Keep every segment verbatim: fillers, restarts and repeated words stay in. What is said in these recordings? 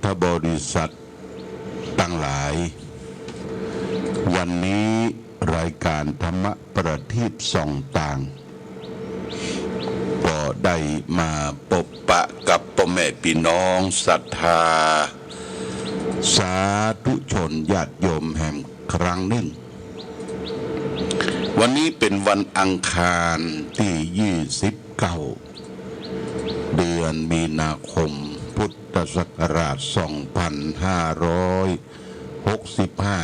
ธบริษัทตังหลาย วันนี้รายก๋านธรรมประทีปส่องตาง ก็ได้มาปบปะกับป้อแม่ปี้น้องศรัทธา สาธุชนญาติโยมแหมครั้งนึ่ง วันนี้เป๋นวันอังคารตี้ยี่สิบเก้า เดือนมีนาคม พุทธศักราชสองพันห้าร้อยหกสิบห้า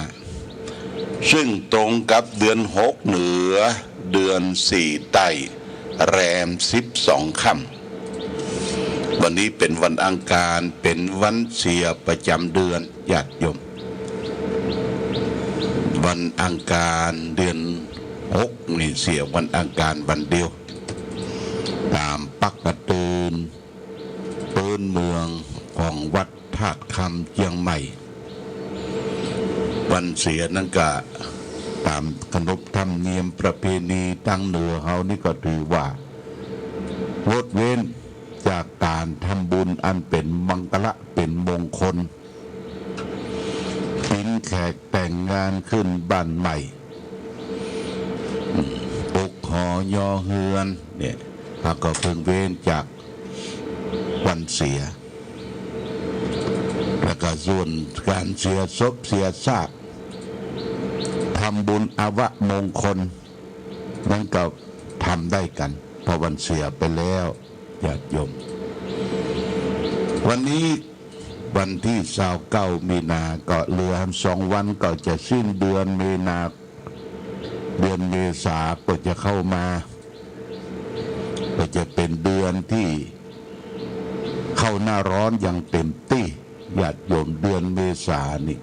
ซึ่งตรงกับเดือนหกเหนือ เดือนสี่ใต้ แรมสิบสองค่ำ วันนี้เป๋นวันอังคาร เป๋นวันเสียประจ๋ำเดือน ญาติโยม วันอังคารเดือนหกนี่เสียวันอังคารวันเดียว ต๋ามปกติ ปื๊นเมืองของวัดธาตุคำเจียงใหม่ วันเสียนั้นก็ต๋ามขนบธรรมเนียมประเพณีตังเหนือเฮานี่ก็ถือว่างดเว้นจากก๋านทำบุญอันเป๋นมังคละเป๋นมงคล กิ๋นแขกแต่งงานขึ้นบ้านใหม่ อืม ปลุกหอยอเฮือนเนี่ย เฮาก็เพิ่งเว้นจากวันเสีย แล้วก็ส่วนก๋านเสียศพเสียซาก ทำบุญอวมงคล นั้นก็ทำได้กั๋น เพราะวันเสียไปแล้ว ญาติโยม วันนี้วันตี้ซาวเก้ามีนา ก็เหลือสองวันก็จะสิ้นเดือนมีนา เดือนเมษาก็จะเข้ามา ก็จะเป๋นเดือนตี้เข้าหน้าฮ้อนอย่างเต็มตี้ ญาติโยม เดือนเมษานี่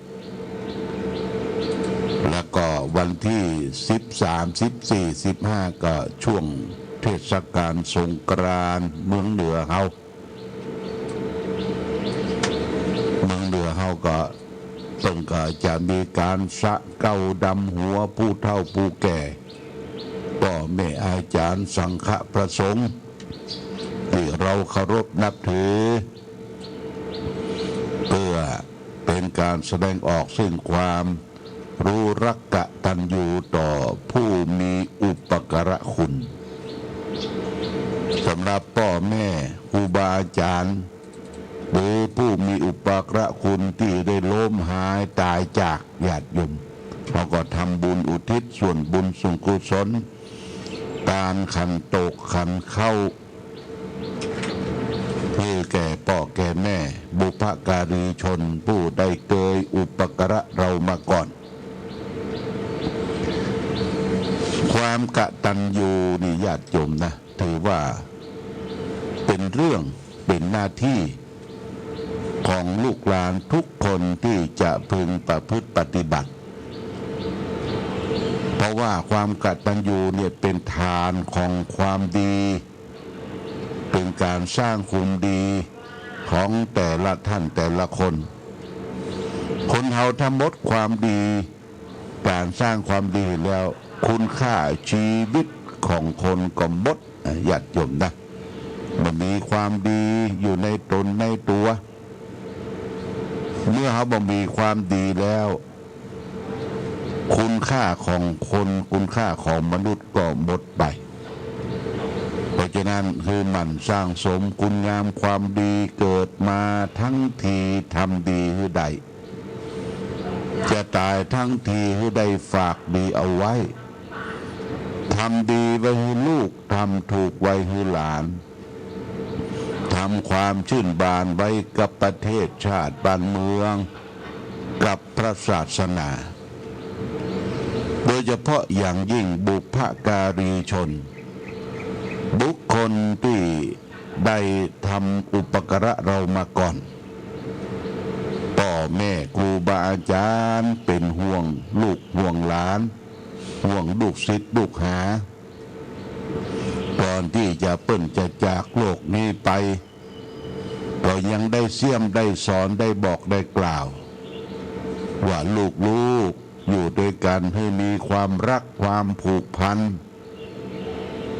แล้วก็วันตี้สิบสาม สิบสี่ สิบห้า ก็ช่วงเทศกาลสงกรานต์เมืองเหนือเฮา เมืองเหนือเฮาก็เปิ้นก็จะมีก๋านสะเกล้าดำหัวผู้เฒ่าผู้แก่ ป้อแม่อาจ๋ารย์สังฆะพระสงฆ์ตี้เฮาเคารพนับถือ เปื้อเป๋นก๋านแสดงออกซึ่งความ ฮู้ฮักกตัญญูต่อผู้มีอุปการะคุณ สำหรับป้อแม่ครูบาอาจ๋ารย์ หรือผู้มีอุปการะคุณตี้ได้ล้มหายต๋ายจาก ญาติโยม เฮาก็ทำบุญอุทิศส่วนบุญส่วนกุศล ก๋านขันโตกขันเค้า หื้อแก่ป้อแก่แม่ บุพการีชนผู้ได้เกยอุปการะเฮามาก่อน ความกตัญญูนี่ญาติโยมนะ ถือว่าเป๋นเรื่อง เป๋นหน้าตี้ของลูกหลานทุกคนตี้จะพึงประพฤติปฏิบัติ เพราะว่าความกตัญญูเนี่ยเป๋นฐานของความดี เป๋นก๋านสร้างความดีของแต่ละท่านแต่ละคน คนเฮาถ้าหมดความดี ก๋านสร้างความดีแล้ว คุณค่าชีวิตของคนก็หมด ญาติโยมนะ บ่มีความดีอยู่ในต๋นในตั๋ว เมื่อเฮาบ่มีความดีแล้ว คุณค่าของคน คุณค่าของมนุษย์ก็หมดไป เพราะฉะนั้นหื้อหมั่นสั่งสมคุณงามความดี เกิดมาทั้งทีทำดีหื้อได้ จะต๋ายทั้งทีหื้อได้ฝากดีเอาไว้ ทำดีไว้หื้อลูก ทำถูกไว้หื้อหลาน ทำความชื่นบานไว้กับประเทศชาติบ้านเมือง กับพระศาสนา โดยเฉพาะอย่างยิ่งบุพการีชน บุคคลตี้ได้ทำอุปการะเฮามาก่อน ป้อแม่ครูบาอาจ๋ารย์เป๋นห่วงลูกห่วงหลาน ห่วงลูกศิษย์ลูกหา ก่อนตี้จะเปิ้นจะจากโลกนี้ไป ก็ยังได้เสี้ยมได้สอนได้บอกได้กล่าว ว่าลูกๆ อยู่ตวยกั๋นหื้อมีความฮักความผูกพัน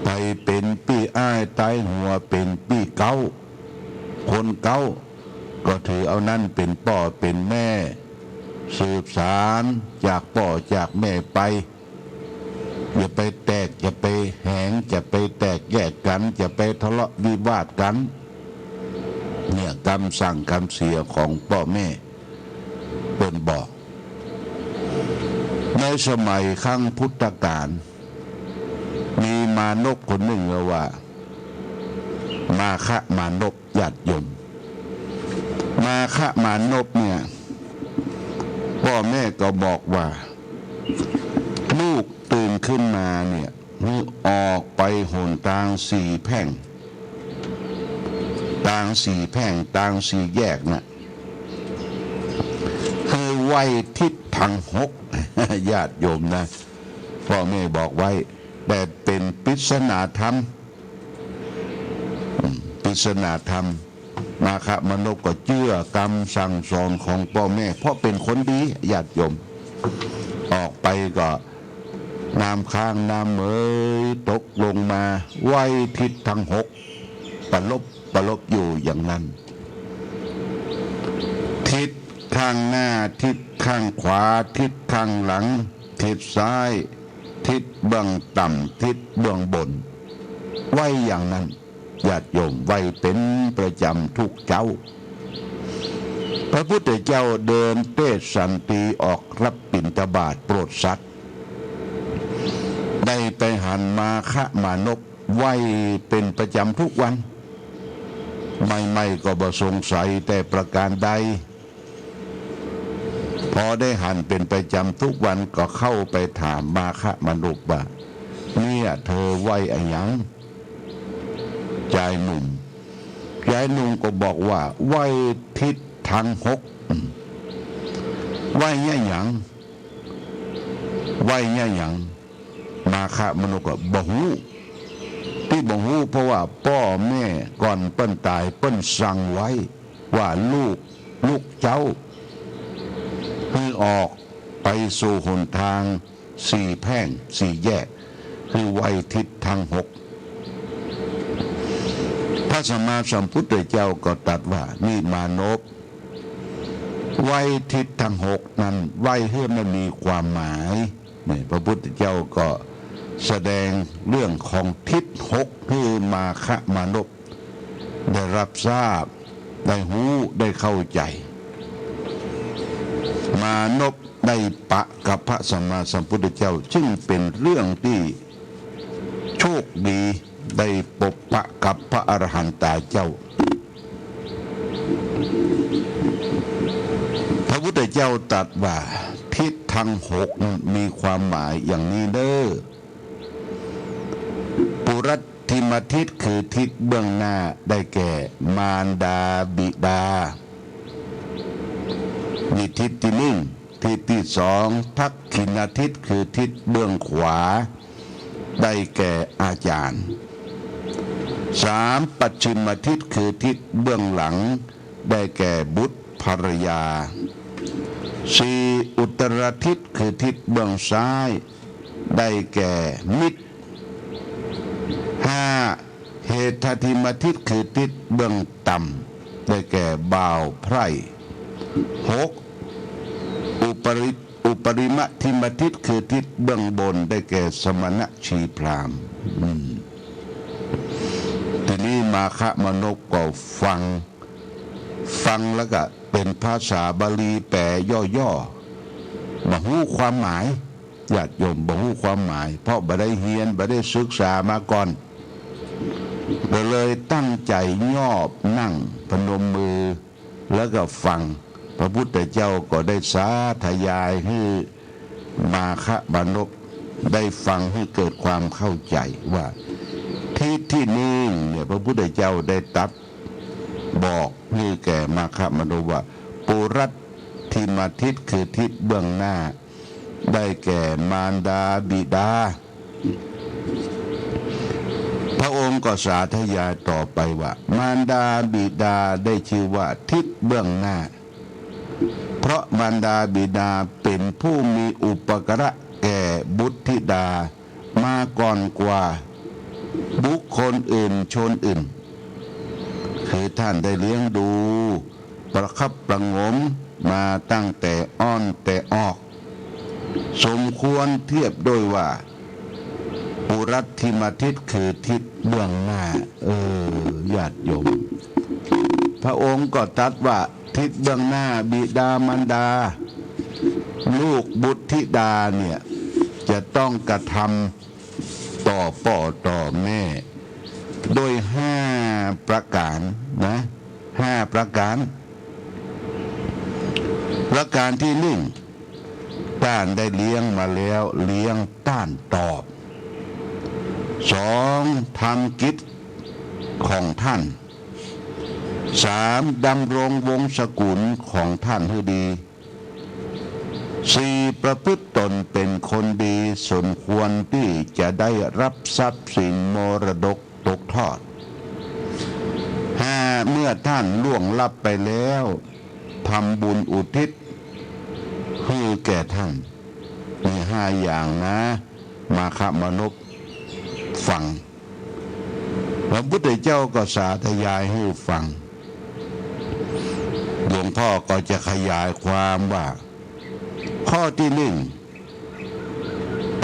ใผเป๋นปี้อ้ายใต้หัวเป๋นปี้เก๊า คนเก๊า ก็ถือเอานั้นเป๋นป้อเป๋นแม่ สืบสานจากป้อจากแม่ไป อย่าไปแตก อย่าไปแหง อย่าไปแตกแยกกั๋น อย่าไปทะเลาะวิวาทกั๋น เนี่ยกำสั่งกำเสียของป้อแม่เปิ้นบอก ในสมัยครั้งพุทธกาล มีมานพคนนึ่งเรียกว่า มาคะมานพ ญาติโยม มาคะมานพเนี่ย ป้อแม่ก็บอกว่า ลูกตื่นขึ้นมาเนี่ย หื้อออกไปหนตางสี่แพ่ง ตางสี่แพ่ง ตางสี่แยกน่ะ หื้อไหว้ทิศตังหก ญาติโยมนะ ป้อแม่บอกไว้ แต่เป๋นปริศนาธรรม อืม ปริศนาธรรม มาคะมานพก็เจื้อกำสั่งสอนของป้อแม่ เพราะเป๋นคนดี ญาติโยม ออกไปก็น้ำค้างน้ำเหมยตกลงมา ไหว้ทิศตังหก ประลบประลบอยู่อย่างนั้น ทิศข้างหน้า ทิศข้างขวา ทิศข้างหลัง ทิศซ้าย ทิศเบื้องต่ำ ทิศเบื้องบน ไหว้อย่างนั้น ญาติโยม ไหว้เป๋นประจำทุกเจ๊า พระพุทธเจ้าเดินเตสสันตีออกรับบิณฑบาตโปรดสัตว์ ได้ไปหันมาคะมานพไหว้เป๋นประจำทุกวัน ใหม่ๆ ก็บ่สงสัยแต่ประการใด พอได้หันเป๋นประจำทุกวันก็เข้าไปถามมาคะมานพว่า เนี่ยเธอไหว้อะหยัง จายหนุ่ม จายหนุ่มก็บอกว่า ไหว้ทิศตังหก อืม ไหว้เยียะหยัง ไหว้เยียะหยัง มาคะมานพก็บ่ฮู้ ตี้บ่ฮู้เพราะว่าป้อแม่ก่อนเปิ้นต๋ายเปิ้นสั่งไว้ ว่าลูก ลูกเจ้า หื้อออกไปสู่หนตางสี่แพ่งสี่แยก หื้อไหว้ทิศตังหก พระสัมมาสัมพุทธเจ้าก็ตรัสว่า นี่มานพ ไหว้ทิศตังหกนั้น ไหว้หื้อมันมีความหมาย นี่พระพุทธเจ้าก็แสดงเรื่องของทิศหกหื้อมาคะมานพได้รับทราบ ได้ฮู้ ได้เข้าใจ๋ มานพได้ปะกับพระสัมมาสัมพุทธเจ้า ซึ่งเป๋นเรื่องตี้โชคดี ได้ปบปะกับพระอรหันตาเจ้า พระพุทธเจ้าตรัสว่า ทิศตังหกนั้นมีความหมายอย่างนี้เน้อ ปุรัตถิมทิศคือทิศเบื้องหน้า ได้แก่มารดาบิดา นี่ทิศตี้นึ่ง ทิศตี้สอง ทักขิณทิศคือทิศเบื้องขวา ได้แก่อาจ๋ารย์ สาม ปัจฉิมทิศคือทิศเบื้องหลัง ได้แก่บุตรภรรยา สี่ อุตตรทิศคือทิศเบื้องซ้าย ได้แก่มิตร ห้า เหตถิมทิศคือทิศเบื้องต่ำ ได้แก่บ่าวใพร่ หก อุปริ อุปริมทิมทิศคือทิศเบื้องบน ได้แก่สมณะชีพราหมณ์ อืม ทีนี้มาคะมานพก็ฟัง ฟังแล้วก็เป๋นภาษาบาลีแปลย่อๆ บ่ฮู้ความหมาย ญาติโยม บ่ฮู้ความหมาย เพราะบ่ได้เฮียน บ่ได้ศึกษามาก่อน ก็เลยตั้งใจ๋ยอบนั่งพนมมือ แล้วก็ฟัง พระพุทธเจ้าก็ได้สาธยายหื้อมาคะมานพได้ฟังหื้อเกิดความเข้าใจ๋ว่า ทิศตี้นึ่งเนี่ย พระพุทธเจ้าได้ตรัสบอกหื้อแก่มาคะมานพว่า ปุรัตถิมทิศคือทิศเบื้องหน้า ได้แก่มารดาบิดา พระองค์ก็สาธยายต่อไปว่า มารดาบิดาได้ชื่อว่าทิศเบื้องหน้า เพราะมารดาบิดาเป๋นผู้มีอุปการะแก่บุตรธิดามาก่อนกว่าบุคคลอื่นชนอื่น คือท่านได้เลี้ยงดู ประคับประหงมมาตั้งแต่อ้อนแต่ออก สมควรเทียบด้วยว่า ปุรัตถิมทิศคือทิศเบื้องหน้า เออ ญาติโยม พระองค์ก็ตรัสว่าทิศเบื้องหน้าบิดามารดา ลูกบุตรธิดาเนี่ย จะต้องกระทำต่อป้อต่อแม่ โดยห้าประการนะ ห้าประการ ประการที่หนึ่ง ต้านได้เลี้ยงมาแล้ว เลี้ยงต้านตอบ สอง ทำกิจของท่าน สาม ดำรงวงศกุลของท่านหื้อดี สี่ ประพฤติตนเป็นคนดี สมควรที่จะได้รับทรัพย์สินมรดกตกทอด ห้า เมื่อท่านล่วงลับไปแล้ว ทำบุญอุทิศหื้อแก่ท่าน มีห้าอย่างนะ มาคมนพฟัง พระพุทธเจ้าก็สาธยายหื้อฟัง หลวงพ่อก็จะขยายความว่า ข้อที่หนึ่ง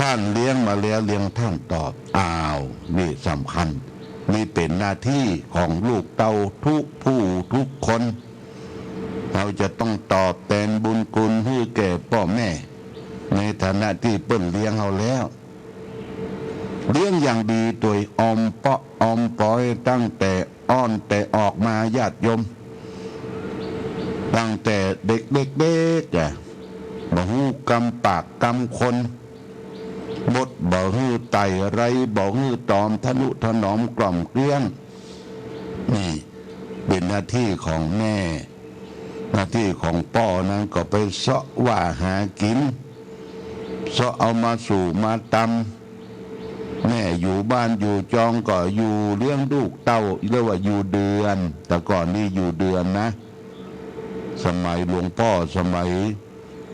ต้านเลี้ยงมาแล้ว เลี้ยงต้านตอบ อ้าว นี่สำคัญ นี่เป๋นหน้าตี้ของลูกเต้าทุกผู้ทุกคน เฮาจะต้องตอบแตนบุญคุณหื้อแก่ป้อแม่ ในฐานะตี้เปิ้นเลี้ยงเฮาแล้ว เลี้ยงอย่างดีตวยออมเปาะออมปอยตั้งแต่อ้อนแต่ออกมา ญาติโยม ตั้งแต่เด็กๆๆ อะ บ่ฮู้กำปากกำคน บดบ่หื้อไต่ ไรบ่หื้อตอม ทะนุถนอมกล่อมเกลี้ยง นี่เป๋นหน้าตี้ของแม่ หน้าตี้ของป้อนั้นก็ไปเซาะว่าหากิ๋น เซาะเอามาสู่มาตำ แม่อยู่บ้านอยู่จองก็อยู่เลี้ยงลูกเต้า เรียกว่าอยู่เดือน แต่ก่อนนี่อยู่เดือนนะ สมัยหลวงป้อ สมัย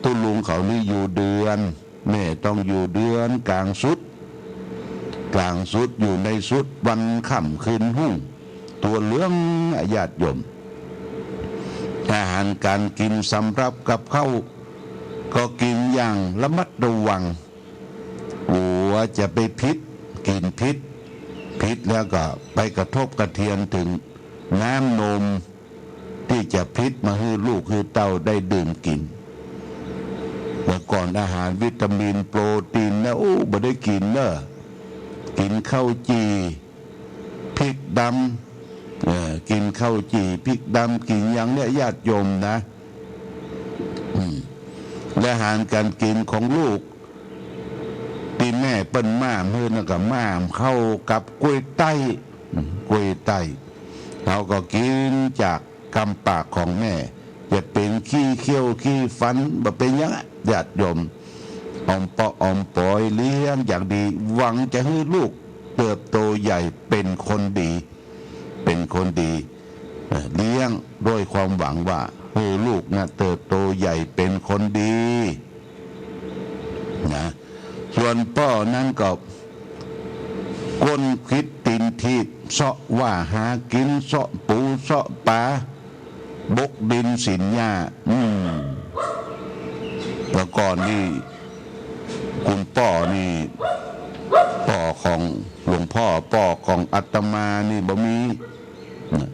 ตุ๊ลุงเขานี่อยู่เดือน แม่ต้องอยู่เดือนก๋างสุด ก๋างสุดอยู่ในสุด วันค่ำคืนฮุ่ง ตั๋วเหลือง ญาติโยม อาหารก๋านกิ๋นสำหรับกับข้าว ก็กิ๋นอย่างระมัดระวัง กั๋วจะไปผิด กิ๋นผิด ผิดแล้วก็ไปกระทบกระเทือนเถิงน้ำนม ตี้จะผิดมาหื้อลูกหื้อเต้าได้ดื่มกิ๋น เมื่อก่อนอาหารวิตามินโปรตีนนะ โอ้ บ่ได้กิ๋นเน่อ กิ๋นข้าวจี่พริกดำ เออ กิ๋นข้าวจี่พริกดำ กิ๋นอย่างเนี้ย ญาติโยมนะ อืม และอาหารก๋านกิ๋นของลูก ตี้แม่เปิ้นม่ามหื้อนั่นก็ม่ามเข้ากับก๊วยไต้ อืม ก๊วยไต้ เฮาก็กิ๋นจากกำปากของแม่ จะเป๋นขี้เขี้ยวขี้ฟัน บ่เป๋นหยังอะ ญาติโยม ออมเปาะออมปอยเลี้ยงอย่างดี หวังจะหื้อลูกเติบโตใหญ่เป๋นคนดี เป๋นคนดี เอ่อ เลี้ยงด้วยความหวังว่า หื้อลูกนะเติบโตใหญ่เป๋นคนดี นะ ส่วนป้อนั้นก็ก้นคิดตี๋นถีบ เซาะว่าหากิ๋น เซาะปูเซาะป๋า บกดินสินหญ้า อืม แต่ก่อนนี่ คุณป้อนี่ ป้อของหลวงพ่อ ป้อของอาตมานี่บ่มี นะ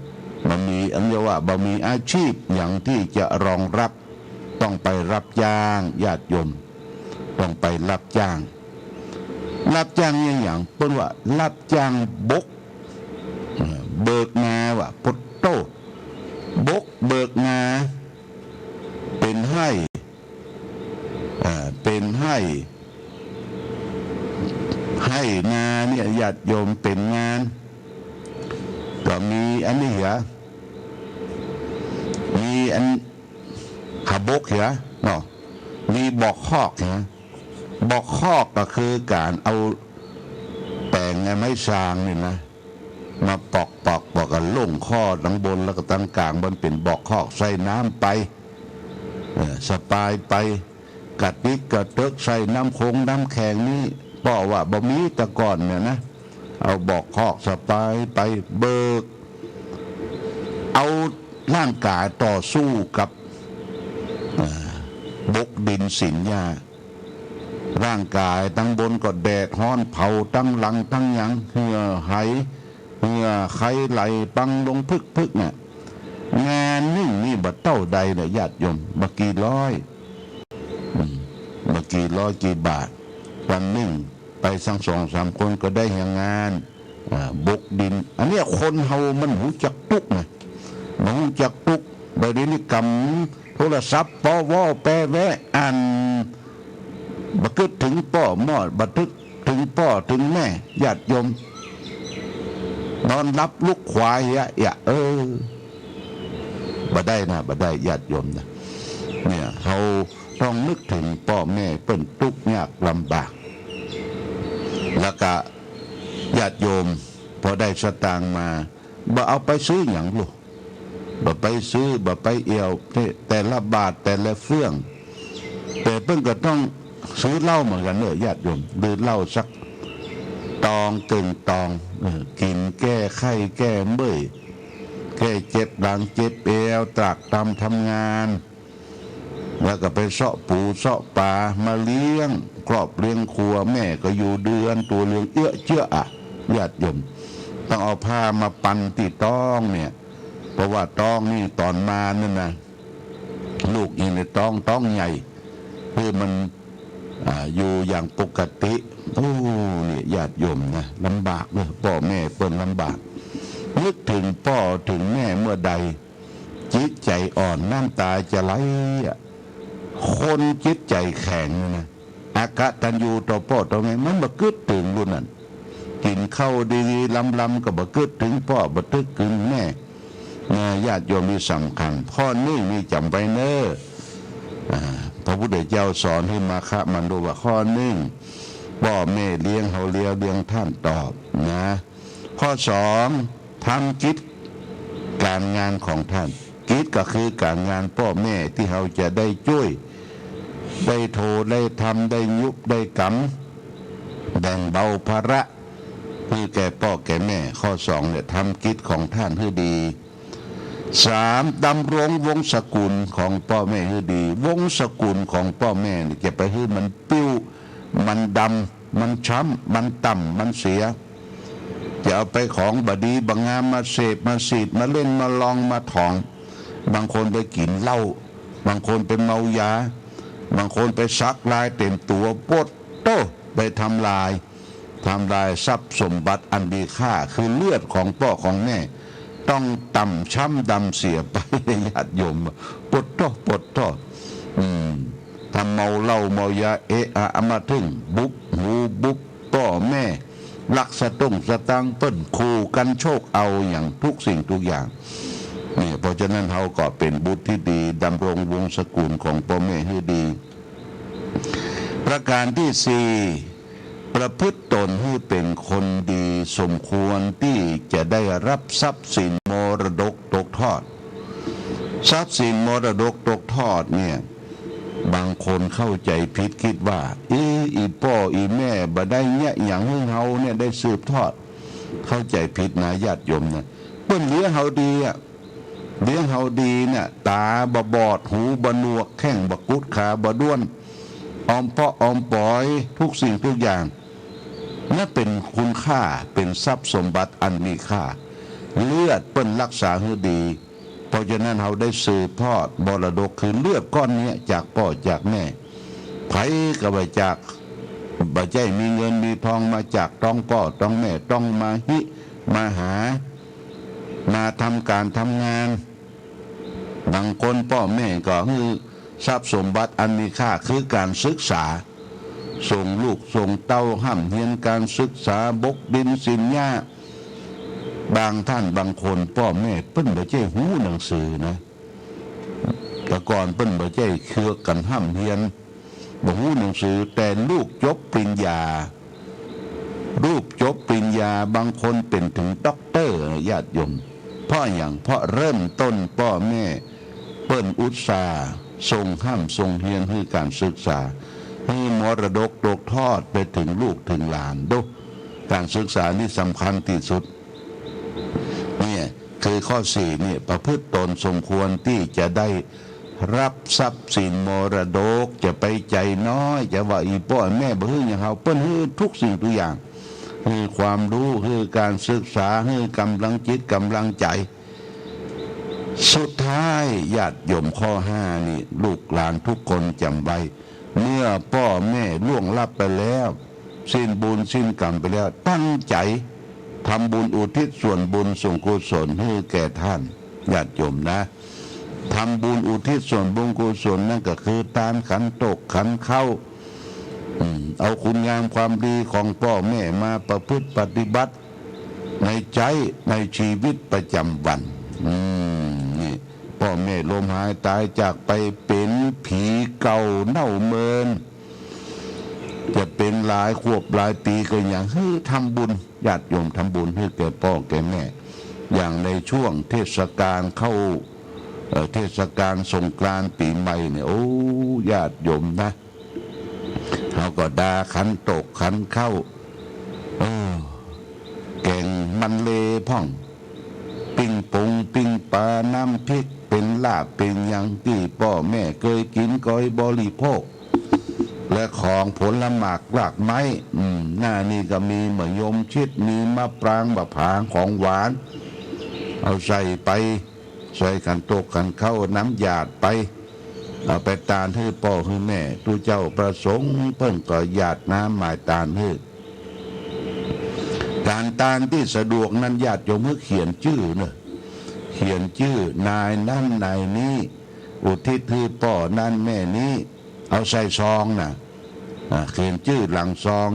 บ่มี อันเดียวว่าบ่มีอาชีพหยังตี้จะรองรับ ต้องไปรับจ้าง ญาติโยม ต้องไปรับจ้าง รับจ้างอะหยัง เปิ้นว่ารับจ้างบก เอ่อ เบิกนา ว่า โพดโต้ บกเบิกนา เป๋นไฮ่ อ่า เป๋นไฮ่ ไฮ่นาเนี่ย ญาติโยม เป๋นงาน ก็มีอันนี้เหรอ มีอันหาบกเหรอเนาะ มีบอกฮอกเหรอ บอกฮอกก็คือก๋านเอาแป๋งไม้ซางนี่นะ มาปอกๆ ปอกกั๋นล่งข้อตังบนแล้วก็ตังก๋าง มันเป๋นบอกฮอก ใส่น้ำไป เออ สะปายไป กระติกกระเติก ใส่น้ำคงน้ำแข็งนี่ ป้อว่าบ่มีแต่ก่อนเนี่ยนะ เอาบอกฮอกสะปายไปเบิก เอา ร่างก๋ายต่อสู้กับ เอ่อ บกดินสินหญ้า ร่างก๋ายตังบนก็แดดฮ้อนเผาตังหลังตังหยัง เหื่อไห เหื่อไขไหลปังลงพึกๆ เนี่ย งานนึ่งนี่บ่เต้าใดเลยญาติโยม บ่กี่ร้อย อืม บ่กี่ร้อยกี่บาท วันนึ่งไปสักสองสามคนก็ได้แฮงงาน อ่า บกดิน อันเนี้ยคนเฮามันฮู้จักตุ๊กนะ มันฮู้จักตุ๊ก บ่ได้นี่กำโทรศัพท์ ปอวอแปแวะ อัน บ่กึ๊ดเถิงป้อมอด บ่กึ๊ดเถิงป้อเถิงแม่ ญาติโยม นอนหลับลุกขวาเหีย เอียะ เออ บ่ได้นะ บ่ได้ ญาติโยมนะ เนี่ย เฮาต้องนึกเถิงป้อแม่เปิ้นตุ๊กยากลำบาก แล้วก็ญาติโยม พอได้สตางค์มา บ่เอาไปซื้อหยังลูก บ่ไปซื้อ บ่ไปเอี่ยว แต่ละบาทแต่ละเฟื่อง แต่เปิ้นก็ต้องซื้อเหล้าเหมือนกั๋นเน่อ ญาติโยม ดื่มเหล้าสักตองเกิ่งตอง เออ กิ๋นแก้ไข้แก้เมื่อย แก้เจ็บหลังเจ็บเอว ตรากตรำทำงาน แล้วก็ไปเซาะปูเซาะป๋ามาเลี้ยงครอบเลี้ยงครัว แม่ก็อยู่เดือนตั๋วเหลืองเอื้อเจื้ออะ ญาติโยม ต้องเอาผ้ามาปันตี้ต๊องเนี่ย เพราะว่าต๊องนี่ต๋อนมานั่นนะ ลูกอยู่ในต๊อง ต๊องใหญ่ คือมัน อ่า อยู่อย่างปกติ โอ้ เนี่ย ญาติโยมนะ ลำบากเน่อ ป้อแม่เปิ้นลำบาก นึกเถิงป้อเถิงแม่เมื่อใด จิตใจ๋อ่อน น้ำต๋าจะไหลอะ คนจิตใจ๋แข็งเนี่ยนะ อกตัญญูต่อป้อต่อแม่ มันบ่กึ๊ดเถิงรุ่นนั้น กิ๋นข้าวดีๆ ลำๆ ก็บ่กึ๊ดเถิงป้อ บ่กึ๊ดเถิงแม่ นะ ญาติโยม นี่สำคัญ ข้อนึ่งนี่จ๋ำไว้เน่อ อ่า พระพุทธเจ้าสอนหื้อมาคะมโนว่า ข้อนึ่ง ป้อแม่เลี้ยงเฮาแล้ว เลี้ยงต้านตอบนะ ข้อสอง ทำกิจก๋านงานของต้าน กิจก็คือก๋านงานป้อแม่ตี้เฮาจะได้จ้วย ได้โท ได้ทำ ได้ยุบ ได้ก๋ำ แบ่งเบาภาระ หื้อแก่ป้อแก่แม่ ข้อสองเนี่ย ทำกิจของต้านหื้อดี สาม ดำรงวงศกุลของป้อแม่หื้อดี วงศกุลของป้อแม่นี่จะไปหื้อมันปิ้ว มันดำ มันช้ำ มันต่ำ มันเสีย จะเอาไปของบ่ดีบ่งามมาเสพ มาสีด มาเล่น มาลอง มาถ่อง บางคนไปกิ๋นเหล้า บางคนไปเมายา บางคนไปสักลายเต็มตั๋ว โป๊ดโต้ ไปทำลาย ทำลายทรัพย์สมบัติอันมีค่า คือเลือดของป้อของแม่ ต้องต่ำช้ำดำเสียไป ญาติโยม โป๊ดโต้ โป๊ดโต้ อืม ถ้าเมาเหล้าเมายา เอะอะอะมาเถิง บุบหูบุบป้อแม่ ลักสตุ้งสตางค์เปิ้น ขู่กันโชคเอาอย่างทุกสิ่งทุกอย่าง เนี่ย เพราะฉะนั้นเฮาก็เป๋นบุตรตี้ดี ดำรงวงศกุลของป้อแม่หื้อดี ประก๋านตี้สี่ ประพฤติตนหื้อเป๋นคนดี สมควรตี้จะได้ฮับทรัพย์สินมรดกตกทอด ทรัพย์สินมรดกตกทอดเนี่ย บางคนเข้าใจ๋ผิด กึ๊ดว่า เอ๊ะ อี่ป้ออี่แม่บ่ได้เยียะหยังหื้อเฮาเนี่ย ได้สืบทอด เข้าใจ๋ผิดนะ ญาติโยมนะ เปิ้นเลี้ยงเฮาดีอะ เลี้ยงเฮาดีเนี่ย ต๋าบ่บอด หูบ่หนวก แข้งบ่กุด ขาบ่ด้วน ออมเปาะออมป๋อย ทุกสิ่งทุกอย่าง นั่นเป๋นคุณค่า เป๋นทรัพย์สมบัติอันมีค่า เลือดเปิ้นฮักษาหื้อดี เพราะฉะนั้นเฮาได้สืบทอดมรดกคือเลือดก้อนเนี้ย จากป้อจากแม่ ใผก็บ่จาก บ่ใจ้มีเงินมีทองมาจากต๊องป้อต๊องแม่ ต้องมาฮิมาหา มาทำก๋านทำงาน บางคนป้อแม่ก็หื้อทรัพย์สมบัติอันมีค่าคือก๋านศึกษา ส่งลูกส่งเต้าฮ่ำเฮียนก๋านศึกษา บกดินสินหญ้า บางต้านบางคนป้อแม่เปิ้นบ่ใจ้ฮู้หนังสือนะ แต่ก่อนเปิ้นบ่ใจ้เคืองกั๋นฮ่ำเฮียน บ่ฮู้หนังสือ แต่ลูกจบปริญญา ลูกจบปริญญา บางคนเป๋นเถิงด็อกเตอร์ ญาติโยม เพราะหยัง เพราะเริ่มต้นป้อแม่เปิ้นอุตส่าห์ส่งฮ่ำส่งเฮียนหื้อก๋านศึกษา หื้อมรดกตกทอดไปเถิงลูกเถิงหลาน ดู ก๋านศึกษานี่สำคัญตี้สุด เนี่ย คือ ข้อสี่นี่ ประพฤติตนสมควรตี้จะได้รับทรัพย์สินมรดก จะไปใจ๋น้อย จะว่าอี่ป้อแม่บ่หื้อหยังเฮา เปิ้นหื้อทุกสิ่งทุกอย่าง หื้อความฮู้ หื้อก๋านศึกษา หื้อก๋ำลังจิตก๋ำลังใจ๋ สุดท้ายญาติโยม ข้อห้านี่ ลูกหลานทุกคนจ๋ำไว้ เมื่อป้อแม่ล่วงลับไปแล้ว สิ้นบุญสิ้นก๋รรมไปแล้ว ตั้งใจ๋ทำบุญอุทิศส่วนบุญส่วนกุศลหื้อแก่ต้าน ญาติโยมนะ ทำบุญอุทิศส่วนบุญกุศลนั่นก็คือตานขันโตกขันข้าว อืม เอาคุณงามความดีของป้อแม่มาประพฤติปฏิบัติ ในใจ๊ในชีวิตประจ๋ำวัน อืม นี่ ป้อแม่ล้มหายต๋ายจากไปเป๋นผีเก่าเน่าเมิน จะเป๋นหลายขวบหลายปี๋ก็ยัง หื้อทำบุญ ญาติโยมทำบุญหื้อแก่ป้อแก่แม่ อย่างในช่วงเทศกาลเข้า เอ่อ เทศกาลสงกรานต์ปี๋ใหม่เนี่ย โอ้ ญาติโยมนะ เฮาก็ดาขันโตกขันข้าว เออ แก๋งมันเลพ่อง ปิ้งปงปิ้งป๋า น้ำพริกเป๋นลาบเป๋นหยังตี้ป้อแม่เกยกิ๋นเกยบริโภค และของผลหมากรากไม้ อืม หน้านี้ก็มีมะยมชิด มีมะปราง มะผาง ของหวาน เอาใส่ไป ใส่ขันโตกขันข้าว น้ำหยาดไป เอาไปตานหื้อป้อหื้อแม่ ตุ๊เจ้าพระสงฆ์เปิ้นก็หยาดน้ำหมายตานหื้อ ก๋านตานตี้สะดวกนั้น ญาติโยมหื้อเขียนจื้อเน่อ เขียนจื้อนายนั้นนายนี้ อุทิศหื้อป้อนั้นแม่นี้ เอาใส่ซองน่ะ อ่า เขียนจื้อหลังซอง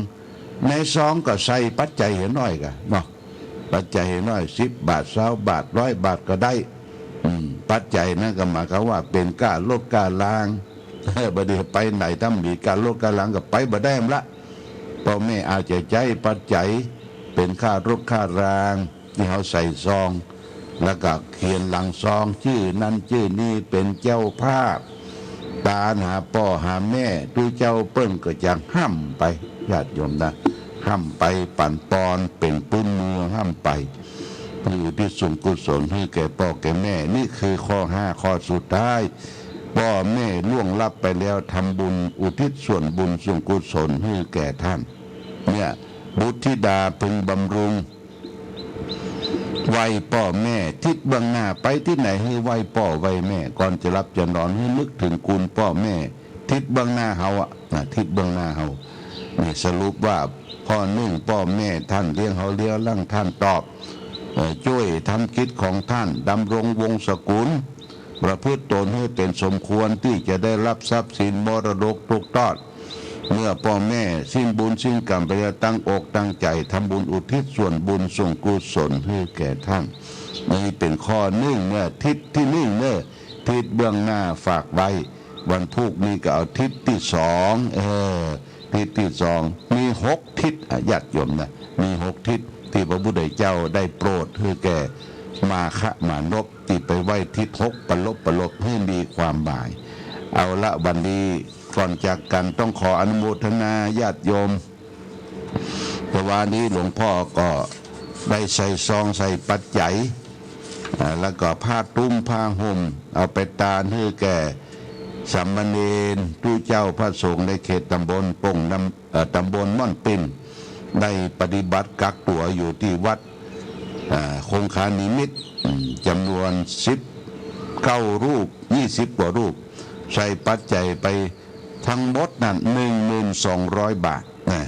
ในซองก็ใส่ปัจจัยหื้อหน้อยก่ะเนาะ ปัจจัยหื้อหน้อย สิบบาท ซาวบาท ร้อยบาทก็ได้ อืม ปัจจัยนั้นก็หมายความว่าเป๋นก้ารถก้าราง บ่ดีไปไหนถ้าบ่มีก้ารถก้ารางก็ไปบ่ได้ละ ป้อแม่เอาใจ๋ใจ๊ปัจจัยเป๋นก้ารถก้าราง ตี้เฮาใส่ซอง แล้วก็เขียนหลังซอง จื้อนั้นจื้อนี้เป๋นเจ้าภาพ ตานหาป้อหาแม่ ตุ๊เจ้าเปิ้นก็จะฮ่ำไป ญาติโยมนะ ฮ่ำไปปั๋นปอนเป๋นปื๊นมือฮ่ำไป เปื้ออุทิศส่วนกุศลหื้อแก่ป้อแก่แม่ นี่คือข้อห้า ข้อสุดท้าย ป้อแม่ล่วงลับไปแล้ว ทำบุญอุทิศส่วนบุญส่วนกุศลหื้อแก่ต้าน เนี่ย บุตรธิดาพึงบำรุง ไหว้ป้อแม่ ทิศเบื้องหน้า ไปตี้ไหนหื้อไหว้ป้อไหว้แม่ ก่อนจะหลับจะนอนหื้อนึกเถิงคุณป้อแม่ ทิศเบื้องหน้าเฮาอะ นะ ทิศเบื้องหน้าเฮา นี่สรุปว่า ข้อนึ่ง ป้อแม่ต้านเลี้ยงเฮาเลี้ยวหลังต้านตอบ เอ่อ จ้วยทำกิจของต้าน ดำรงวงศ์สกุล ประพฤติตนหื้อเป๋นสมควรตี้จะได้รับทรัพย์สินมรดกตกตอด เมื่อป้อแม่สิ้นบุญสิ้นก๋รรมไปแล้ว ตั้งอกตั้งใจ๋ทำบุญอุทิศส่วนบุญส่วนกุศลหื้อแก่ต้าน นี่เป๋นข้อนึ่งเน่อ ทิศตี้นึ่งเน่อ ทิศเบื้องหน้าฝากไว้ วันพูกนี้ก็เอาทิศตี้สอง เออ ทิศตี้สอง มีหกทิศอะ ญาติโยมนะ มีหกทิศตี้พระพุทธเจ้าได้โปรดหื้อแก่มาคะมานพ ตี้ไปไหว้ทิศหกปลบปลบหื้อมีความหมาย เอาละ วันนี้ก่อนจากกั๋นต้องขออนุโมทนาญาติโยม แต่วานี้หลวงป้อก็ได้ใส่ซองใส่ปัจจัย อ่า แล้วก็ผ้าตุ้มผ้าห่ม เอาไปตานหื้อแก่สามเณร ตุ๊เจ้าพระสงฆ์ในเขตต๋ำบลป่งน้ำ เอ่อ ต๋ำบลม่อนปิ่น ได้ปฏิบัติกักตั๋วอยู่ตี้วัด อ่า คงคานิมิตร อืม จ๋ำนวนสิบเก้ารูป ยี่สิบกว่ารูป ใส่ปัจจัยไปทั้งหมดนั้น หนึ่งหมื่นสองร้อยบาทนะ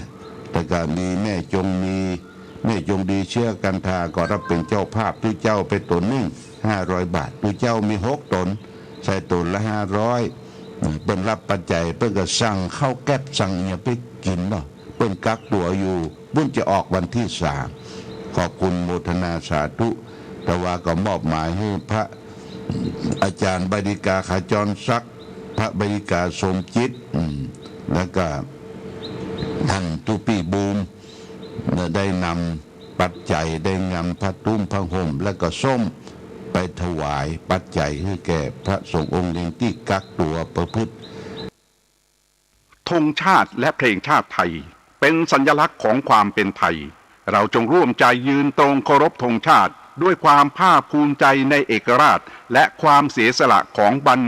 แล้วก็มีแม่จงมี แม่จงดีเชื้อกันทา ก็รับเป๋นเจ้าภาพ ตุ๊เจ้าไปต๋นนึ่ง ห้าร้อยบาท ตุ๊เจ้ามีหกต๋น ใส่ต๋นละห้าร้อย เปิ้นรับปัจจัย เปิ้นก็สั่งข้าวแก๊บสั่งอะหยังไปกิ๋นเนาะ เปิ้นกักตั๋วอยู่ เปิ้นจะออกวันตี้สาม ขอบคุณโมทนาสาธุ แต่ว่าก็มอบหมายหื้อพระอาจ๋ารย์บดิกาขจรศักดิ์ พระบดิกาสมจิต อืม แล้วก็ต้านตุ๊ปี้บูม ได้นำปัจจัย ได้นำผ้าตุ้มผ้าห่ม แล้วก็ส้ม ไปถวายปัจจัยหื้อแก่พระสงฆ์องค์เณรตี้กักตั๋วประพฤติ ธงชาติและเพลงชาติไทย เป็นสัญลักษณ์ของความเป็นไทย เราจงร่วมใจยืนตรงเคารพธงชาติ ด้วยความภาคภูมิใจในเอกราช และความเสียสละของบรร